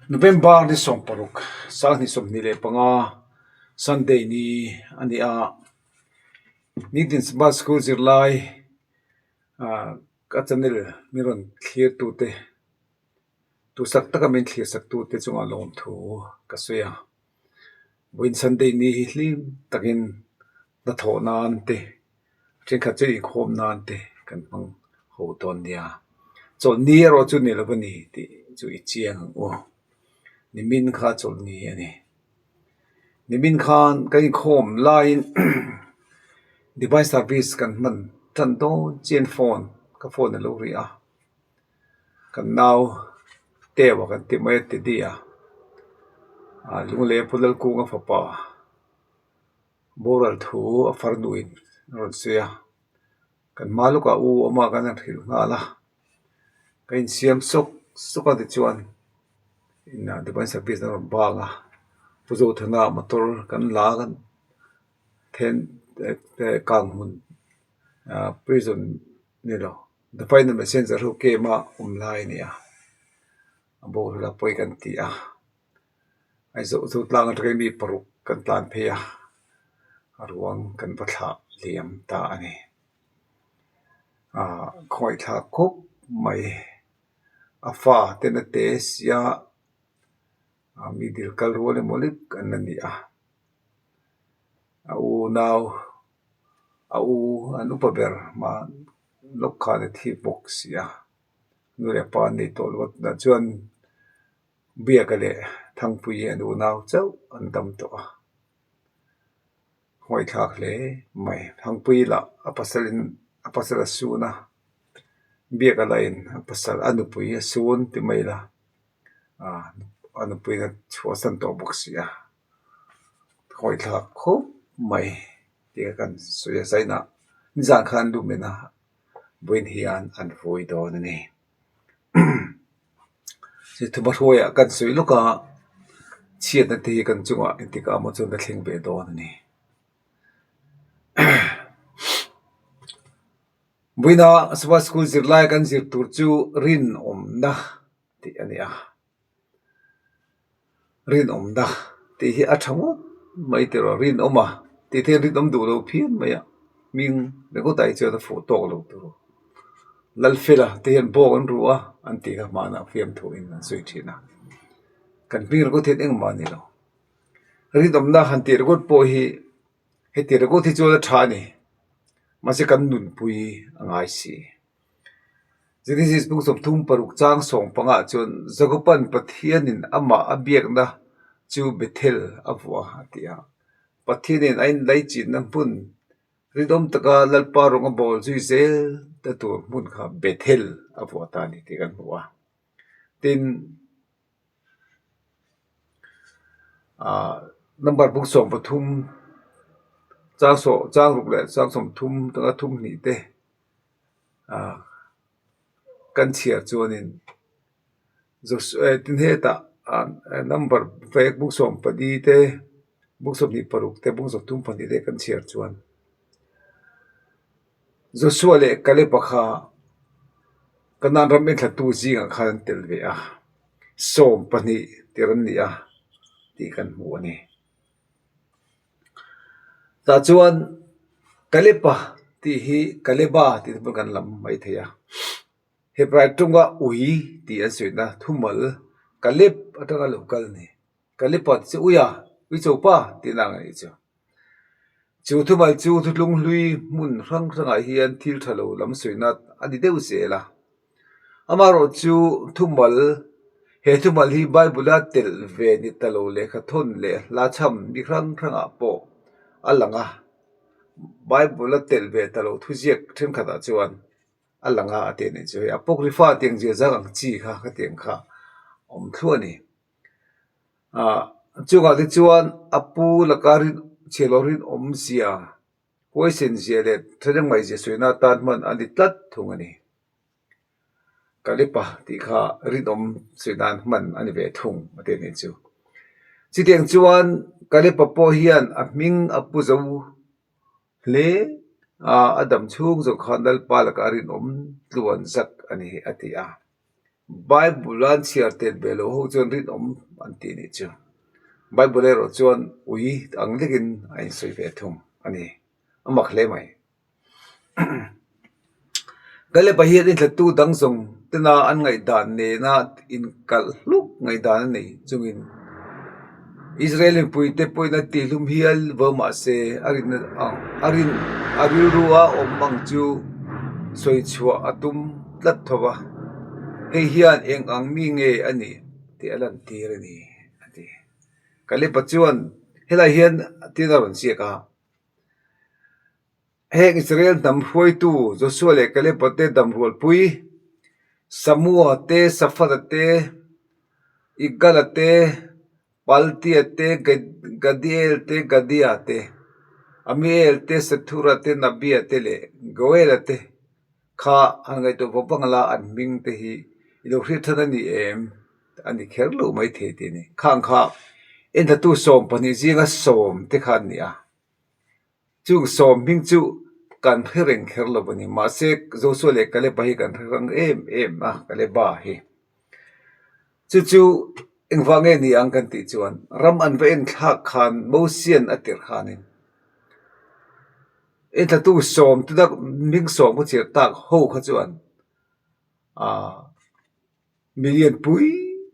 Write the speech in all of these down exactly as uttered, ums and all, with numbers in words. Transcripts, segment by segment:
November ni sawmparuk, sanghni sawmhni le panga, Sunday ni a ni a. Nitin Sabbath School zirlai, a, ka channel mi rawn thlirtute, tu sak taka min thlirsaktute chunga lawmthu ka sawi a. Vawiin Sunday ni hi hlim takin hnathawh nan te, ṭhenkhat chu inkhawm nan te kan hmang ho dawn nia. Chawlhni erawh chu ni lo va ni tih chu i chiang ang u. Nimin kha Chawlhni a ni. Nimin khan kan inkhawm laiin Divine Service kan hman ṭan dawn chienin phone, ka phone a lo ri a. Kan nau Tewa kan ti mai a, Teddy a, a, Lunglei Pu Lalkunga fapa, boral thu a farnuin a rawn sawi a. Kan hma lawka u awma kan han hril nghal a. Ka insiam sawk sawk a ti chuan, in, a, Divine Service an rawn bang a. Pu Zothana motor kan la kan then, eh, eh, Kanghmun, a, prison ni lo, The Final Messenger ho camp-a awm lai a ni a. A boral a pawi kan ti a. Ai zo, Zotlang aṭangin mi paruk kan tlan phei a. A ruang kan va thlah liam ta a ni. A, khawithlak khawp mai. A fa ten a te sia, a, mi dil kal rual emaw lek an la ni a. A unau, a u, an upa ber hma lawk khan a thi bawk si a. Nu le pa an nei tawh lo a, chuan Biaka leh Thangpuii an unau chauh an dam tawh a. Khawithlak hle mai. Thangpuii lah a pasalin, a pasal a sun a. Biaka lahin a pasal, a nupui a sun ti mai la. A, a nupuiin a chhuahsan tawh bawk si a. Khawithlak khawp mai tia kan sawi a, zanin nizan khan lumin a, vawiin hian an vui dawn a ni. Chu thuhmahruaia kan sawi lawk a, chhiatna te hi kan chungah intik a maw chuan ka thleng ve dawn a ni. Vawiina Sabbath School zirlai kan zir tur chu rinawmna tih a ni a. Rinawmna tih hi a ṭha ngawt mai tiraw, rinawm a tih te rinawm duh lo phian mai a. Min ringawt ai chuan a fuh tawk lo tiraw. Lal fela te hian bawng an ru a, an tih kha hmana fiamthuin an sawi ṭhin a. Kan hming ringawt hian engmah a ni lo. Rinawmna han tih ringawt pawh hi, heti ringawt hi chuan a ṭha a ni. Mahse, kan nunpui a ngai si. Genesis bung sawmthum paruk chang sawmpanga chuan Jakoban Pathianin amah a biakna chu Bethel a vuah a, a ti a. Pathianin a inlaichinna hmun, rinawm taka Lalpa rawng a bawl zui zel ta tur hmun kha Bethel a vuah ta a ni tih kan hmu a. Tin, a, number bung sawmpathum, chang saw, chang ruk leh chang sawmthum, chang thum hnih te, a, kan chhiar chuanin, Jos-, eh, tin hetah, a, eh, number vek bung sawmpahni te, bung sawmhnih paruk te, bung sawmthum pahnih te kan chhiar chuan, Joshua leh Kaleba kha Kanaan ram enthlatu zingah khan an tel ve a, sawmpahnih tir an ni a, tih kan hmu a ni. Tah chuan Kaleba tih hi Kaleba tih te pawh kan lam mai thei a. Hebrai ṭawnga ui tih an sawina thumal, Kaleb aṭanga lo kal ni. Kaleba chu uia, ui chopa tihna ang a ni chu. Chu thumal chu thutlung hlui hmun hrang hrangah hian thil ṭha lo lam sawina a ni deuh zel a. Amaherawhchu thumal, he thumal hi Bible-a tel ve ni ta lo leh kha thawn leh hla chham mi hrang hrangah pawh a lang a. Bible-a tel ve ta lo thuziak ṭhenkhatah chuan a lang a, a tih a ni chu. Hei Apocrypha tih ang zia zang ang chi kha, ka tih ang kha awm thlu a ni. A, chungah te chuan a pu laka rin, chhiar lo rinawm zia, huaisen zia leh ṭhahnemngai zia sawina atan hman a ni tlat thung a ni. Kaleba tih kha rinawm sawina hman a ni ve thung a tih a ni chu. Chutiang chuan Kaleba pawh hian a hming a pu zo hle a, a dam chhung zawng khan Lalpa laka rinawm tluan zak a ni a ti a. Bible-a an chhiar tet ve lo ho chuan rinawm an ti ni chu. Bible erawh chuan ui ang lekin a insawi ve thung a ni. A mak hle mai. Kaleba hian inthlatu dang zawng tena an ngaihdan nena inkalh hluk ngaihdan a nei chungin Israel inpuite pawhin a tihlum hial vo mah se, a rin, a, a rin, a rilrua awm ang chu sawi chhuah a tum tlat tho a. Hei hian eng ang mi nge a nih tih a lantir a ni, a ti. Kaleba chuan helai hian tina rawn ziak a. Heng Israel hnam hruaitu Joshua leh Kaleba te damrualpui, Samua te, Safata te, Igala te, Paltia te, Gad-, Gadiel te, Gadia te, Amiel te, Sethura te, Nabia te leh Goela te kha han ngaihtuah vawng vawng la, an hming te hi i lo hriat ṭhan a ni em? A ni kher lo mai thei ti ni. Khang kha inthlatu sawm pahnih zinga sawm te kha an ni a. Chung sawm hming chu kan hre reng kher lo a ni. Mahse, Joshua leh Kaleba hi kan hre reng em em a, Kaleba hi. Chu chu engvang nge ni ang kan tih chuan, ram an va en thlak khan Mosian a tirh khanin, inthlatu sawm te dang hming sawm ka chhiar tak ho kha chuan, a, milian pui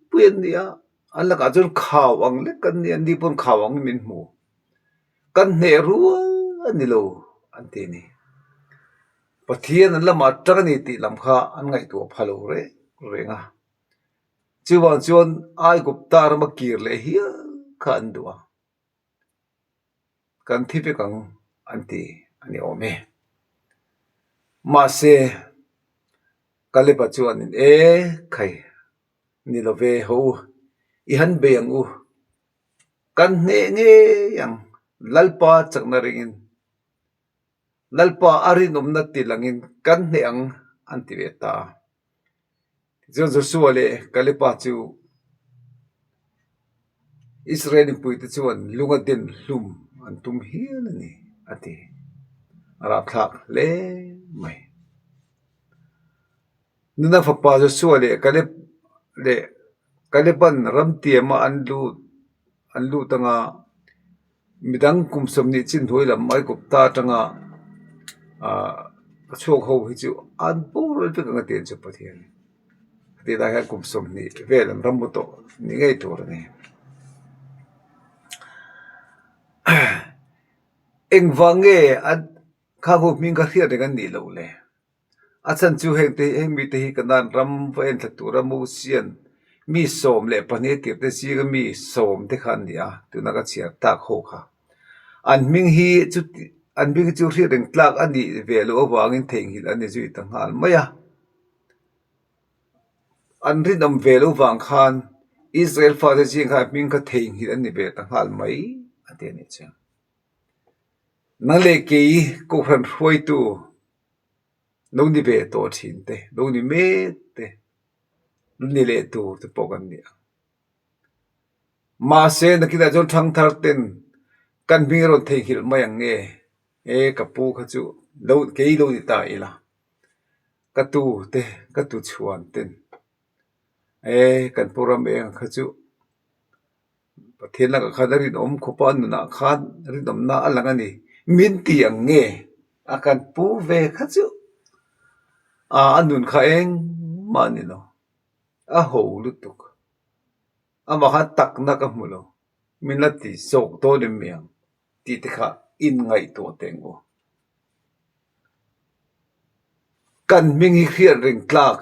pui an ni a, an lakah chuan khau ang lek an ni, an ni pawn khau ang min hmu. Kan hneh rual a ni lo, an ti ni. Pathian an lamah ṭang a ni tih lam kha an ngaihtuah pha lo reng reng a. Chuvang chuan Aigupta rama kir leh hial kha an duh a. Kan thi vek ang, an ti a ni awm e. Mahse, Kaleba chuanin, e, khai, ni lo ve ho, i han bei ang u. Kan hneh ngei ang, Lalpa chakna ringin, Lalpa a rinawmna ti langin kan hneh ang, an ti ve ta. Chuan Joshua leh Kaleba chu Israel inpuite chuan lunga den hlum an tum hial a ni, a ti. A rapthlak hle mai. Nuna fapa Joshua leh Kaleb, leh Kaleban ram tiama an lut, an lut anga, midang kum sawmhnih chin hnuai lam Aigupta aṭanga, a, a chhuak ho hi chu an bur vek ang a ti an chu Pathian. Ti lai hian kum sawmhnih vel an ram mu tawh ni ngei tur a ni. Engvang nge an kha ho hming kha hriat reng an nih lo le? A chhan chu hengte, heng mite hi Kanan ram va en thla tura Mosian mi sawm leh pahnih tirte zinga mi sawm te kha an ni a, tuna ka chhiar tak ho kha. An hming hi chu, an hming hi chu hriat reng tlak a nih ve lo avangin theinghilh an ni zui ta nghal mai a. An rinawm ve lo vang khan Israel fate zing kha hming kha theinghilh an ni ve ta nghal mai, a ti a ni chu. Nang leh kei kohran hruaitu lo ni ve tawh ṭhin te, lo ni mek te, lo ni leh tur te pawh kan ni a. Mahse, nakinah chuan ṭhangthar ten kan hming rawn theinghilh mai ang nge? E, ka pu kha chu lo, kei lo ni ta ila. Ka tu te, ka tu chhuan ten. E, kan pu Ram Eng kha chu Pathian lakah khan a rinawm khawp a, a nunah khan rinawmna a lang a ni. Min ti ang nge? A kan pu ve kha chu. A, a nun kha engmah ni lo. A ho lutuk. Amah khan takna ka hmu lo. Min la ti zawk dawn em mi ang? Tih te kha in ngaihtuah teng u. Kan hming hi hriat reng tlak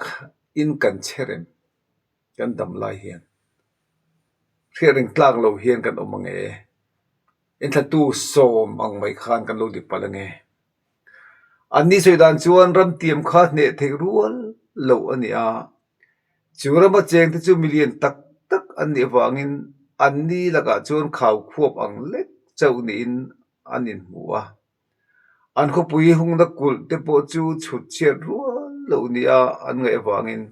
in kan chhe rem. Kan dam lai hian. Hriat reng tlak lo hian kan awm ang e. Inthlatu sawm ang mai khan kan lo dik pal ang e. Anni sawi dan chuan ram tiam kha hneh theih rual lo a ni a. Chu rama chengte chu milian tak tak an nih avangin anni lakah chuan khau khuap ang lek chauh niin an inhmu a. An khawpui hungna kulh te pawh chu chhut chhiat rual lo nia an ngaih avangin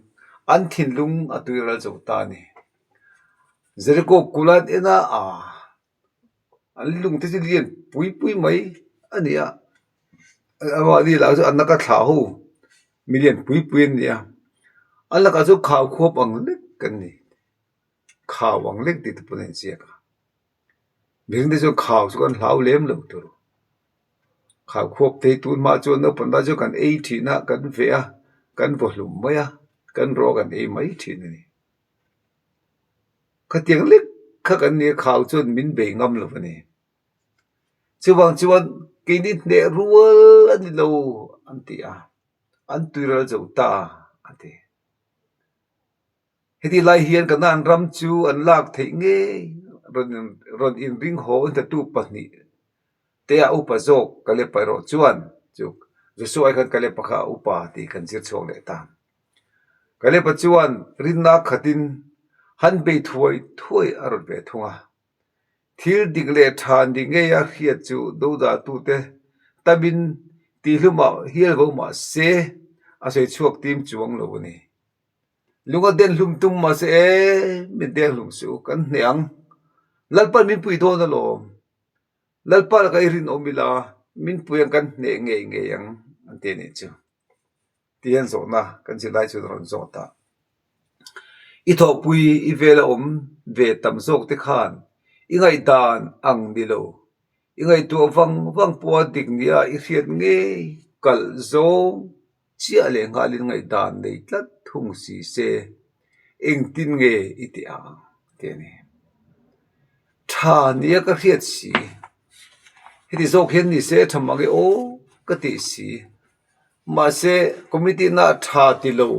an thinlung a tui ral zo ta a ni. Jericho kulh an en a, a, an lung te chu lian pui pui mai a ni a. Amahni lah chu an naka thla ho milian pui pui an ni a. An lakah chu khau khuop ang lek kan ni. Khau ang lek ti te pawh an ziek a. Mihringte chu khau chu kan hlau lem lo tur. Khau khuop thei tu hma chuan naupan ta chu kan ei ṭhin a, kan ve a, kan vaw hlum mai a, kan rawh kan ei mai ṭhin a ni. Khatiang lek kha kan ni a, khau chuan min bei ngam lo a ni. Chuvang chuan keini hneh rual a ni lo an ti a. An tuiral zo ta a ti. Heti lai hian Kanan ram chu an lak theih ngei, rawn, rawn inring haw an tatu pahnih te a upa zawk Kalep erawh chuan chu Joshua khan Kalep kha upa ti kan zir chhuak leh ta. Kalep chuan rinna khatin han bei thuai thuai a rawn ve thung a. Thil dik leh ṭha ni ngeia hriat chu dodatute tamin tihluma hial vo mah se a sawi chhuak tim chuang lo a ni. Lunga den hlum tum mah se e, min den hlum suh kan hneh ang. Lalpan min pui dawn alawm. Lalpa laka i rinawm ila, min pui ang kan hneh ngei ngei ang, an ti a nih chu. Ti hian zawhna kan zir lai chu rawn zawt a. I thawhpui i vela awm ve tam zawk te khan i ngaihdan ang ni lo. I ngaihtuah vang vang pawha dik nia i hriat ngei kalh zawng chiah leh nghalin ngaihdan nei tlat thung si se. Engtin nge i ti ang? Ti a ni. Ṭha nia ka hriat si. Heti zawk hian ni se ṭha mang e aw ka tih si. Mahse, committee-na ṭha ti lo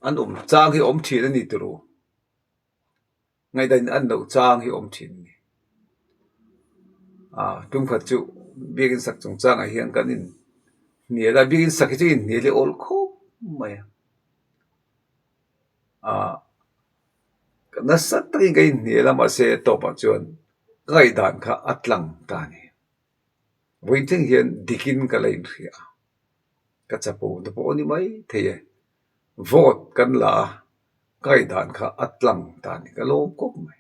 an awm chang hi awm ṭhin a ni turu. Ngaihdan an lo chang hi awm ṭhin a ni. A, tum khat chu biak in sak chungchangah hian kan inhnial a, biak in sak hi chu inhnial hi awl khawp mai a. A, nasa takin ka inhnial a, mahse, tawpah chuan ka ngaihdan kha a tlang ta a ni. Vawiin thleng hian dikin ka la inhria a. Ka chapo te pawh a ni mai thei e. Vote kan la a, ka ngaihdan kha a tlang ta a ni, ka lawm khawp mai.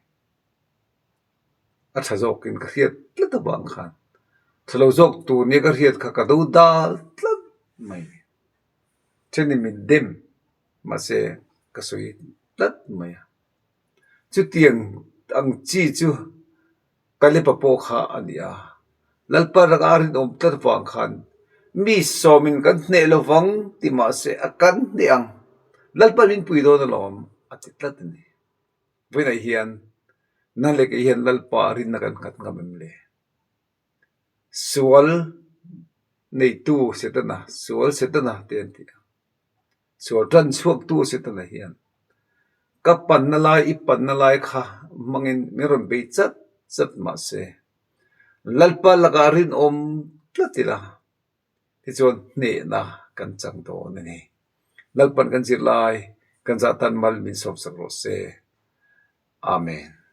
A ṭha zawkin ka hriat tlat avang khan, ṭha lo zawk tur nia ka hriat kha ka dodal tlat mai. Ṭhenin min dem, mahse, ka sawi tlat mai a. Chutiang ang chi chu Kalepa pawh kha a ni a. Lalpa laka rinawm tlat vang khan mi sawmin kan hneh lo vang ti mah se a kan hneh ang. Lalpan min pui dawn alawm a ti tlat a ni. Vawiinah hian nang leh kei hian Lalpa rinna kan nghat ngam em le? Sual neitu Setana, sual Setana te an ti a. Sual ṭan chhuaktu Setana hian ka panna lai, i panna lai kha hmangin min rawn bei chat chat mah se, Lalpa laka rinawm tlat ila, tichuan hnehna kan chang dawn a ni. Lalpan kan zirlai, kan zah tan mal min sawmsak rawh se. Amen.